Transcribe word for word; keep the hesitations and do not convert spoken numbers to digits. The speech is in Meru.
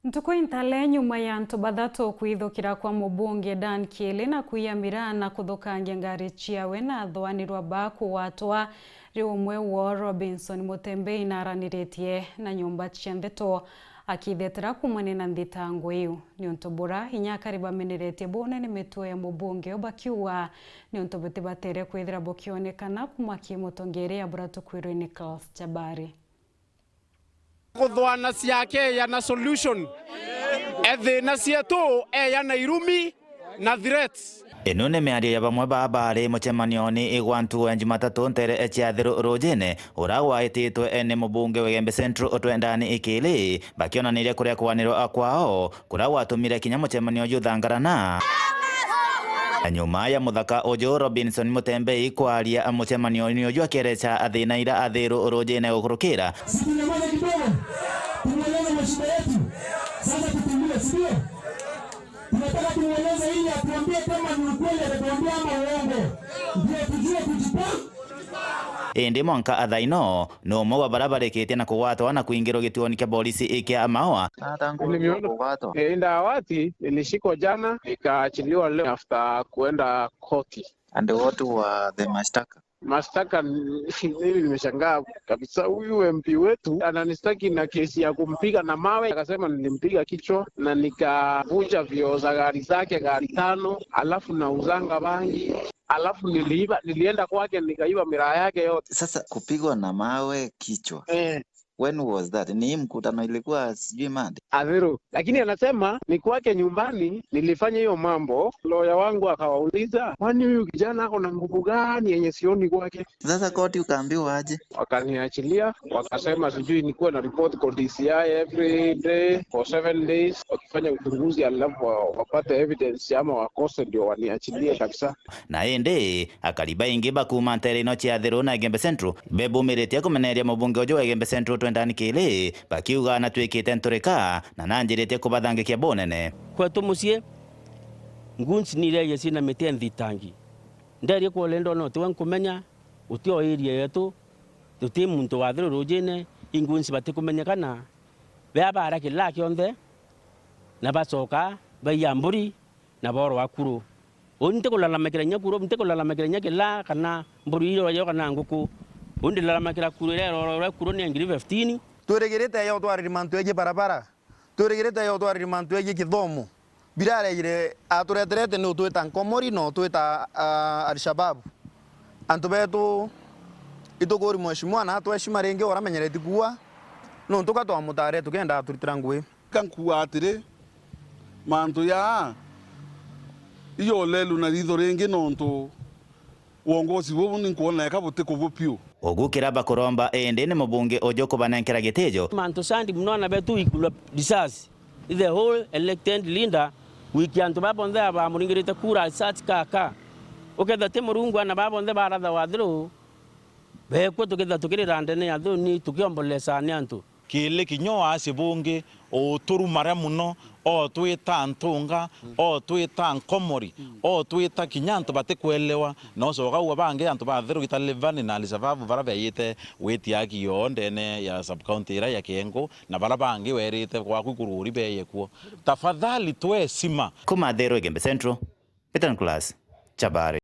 Ntuku intale nyuma ya antu bathatu kwithukira kwa mubunge Dan Kiili na kwiya miraa na kuthukangia ngari ciawe na athwanirwa ba kugwatwa, riu umwe woo Robinson Mutembei naraniritie na nyomba cia ndeto akithetera kuumania na nthitango iu. Niuntu bura inya akari bameneretie bunene mitwe ya mubunge uyu bakiuga niuntu butibatere kwithira bukionekana kumakia mutongeria bura tukwirwe Nicholas Chabari. Kuthwana ciake ya na solution. E thina cietu eya na irumi na threats. Ino ni miario ya bamwe ba bari mucemanioni gwa ntugo ya Jumatatu ntere cia Athiru Rujine, ura gwaititwe ni mubunge wa Igembe Central Twendani Kiili, bakionaniria kuria kwanirwa kwao, kuria gwatumire kinya mucemanio uju uthangarana. Na nyuma ya muthaka uju Robinson Mutembei kwaria mucemanio-ini uju akiereca thina ira Athiru Rujine gukurukira. Si tunyamaze kidogo, tumueleze mashida yetu. Sasa tutulie, si ndio? Tunataka tumueleze ili atuambie kama ni ukweli atatuambia ama uongo. Ndio tujue kujipanga. Indi mwanka athaino, ni umwe wa baria barikitie na kugwatwa na kwingirwa gituoni kia borisi kia Maua. Niliona, kugwatwa. Eh, inda awati, nilishikwa jana, nikaachiliwa leo after kuenda koti. And what were the mashtaka? Mashtaka ni, mimi nimeshangaa kabisa. Huyu M P wetu ananistaki na kesi ya kumpiga na mawe, akasema nilimpiga kichwa na nikavunja vioo za gari zake, gari tano, alafu nauzanga bangi. Alafu niliiba, nilienda kwake nikaiba miraa yake yote. Sasa kupigwa na mawe kichwa. Eh. When was that? Ni hii mkutano ilikuwa sijui Monday? Athiru. Lakini anasema ni kwake nyumbani nilifanya hiyo mambo. Lawyer wangu akawauliza, "Kwani huyu kijana ako na nguvu gani yenye sioni kwake?" Sasa koti ukaambiwa aje? Wakaniachilia, wakasema sijui nikuwe na report kwa D C I every day for seven days, wakifanya uchunguzi, alafu wa-, wapate evidence ama wakose ndio waniachilie kabisa. Na indi, akari baingi ba kuuma ntere ino cia Athiru na Igembe Central bebumiritie kumeneria mubunge uju wa Igembe Central Twendani Kiili, bakiuga natwikite nturika na nanjiritie kubathangikia bunene. Kwetu mucii, ngunci ni iria ciina mitii nthitangi. Nderie kwa ulendo no tiwe nkumenya, uti o area yetu, tuti muntu wa Athiru Rujine, ingunci batikumenyekana. Bea bara kilaa kionthe, na bacoka baiya mburi, na boorwa kuru. Uni ntikulalamikira inya kuru, ntikulalamikira inya kilaa kana mburi iroyeo kana nguku. Uni ndilalamakira kuru iria irorwe kuru ni ngiri fifteen. Twirigirite yo twariri mantu egie barabara. Twirigirite yo twariri mantu egie kithomo. Biraregire atureterete ni utwita nkomori na utwita, ah, Al-Shabaab. Antu betu itukuri mheshimiwa na atweshima ringi uramenyereti kuua. Nuntu ka twamutare tukenda aturitira ngui. Ka nkuuga atiri, mantu jaa ijo lelu na riitho ringi, nontu wongosi bubu ni nkwona eka buti kubu piu. Ugu kira bakuromba indi ni mubunge uju kubanenkera gitijo. Mantu sandi muno ana betu ikula risasi. The whole elected leader wikia antu baa bonthe abamuringirite kura risasi kaka. Uketha ti Murungu ana baa bonthe baratha wathiru, bekwe tuketha tukirira ndene ya thuni tukiombolesa ni antu. Kiili kinya o aci bungi, uturumaria muno, otwita ntunga, otwita nkomori, otwita kinya antu batikwelewa, na ucoka ugwe bangi antu ba Athiru Gitalivani na Al-Shabaab bara beeyite gwitia aki yoo ndene ya sub-county ira ya Kiengu, na bara bangi werite gwaku ikururi beeye kuo. Tafadhali twe heshima. Kuma Athiru Igembe Central, Peter Nicholas, Chabari.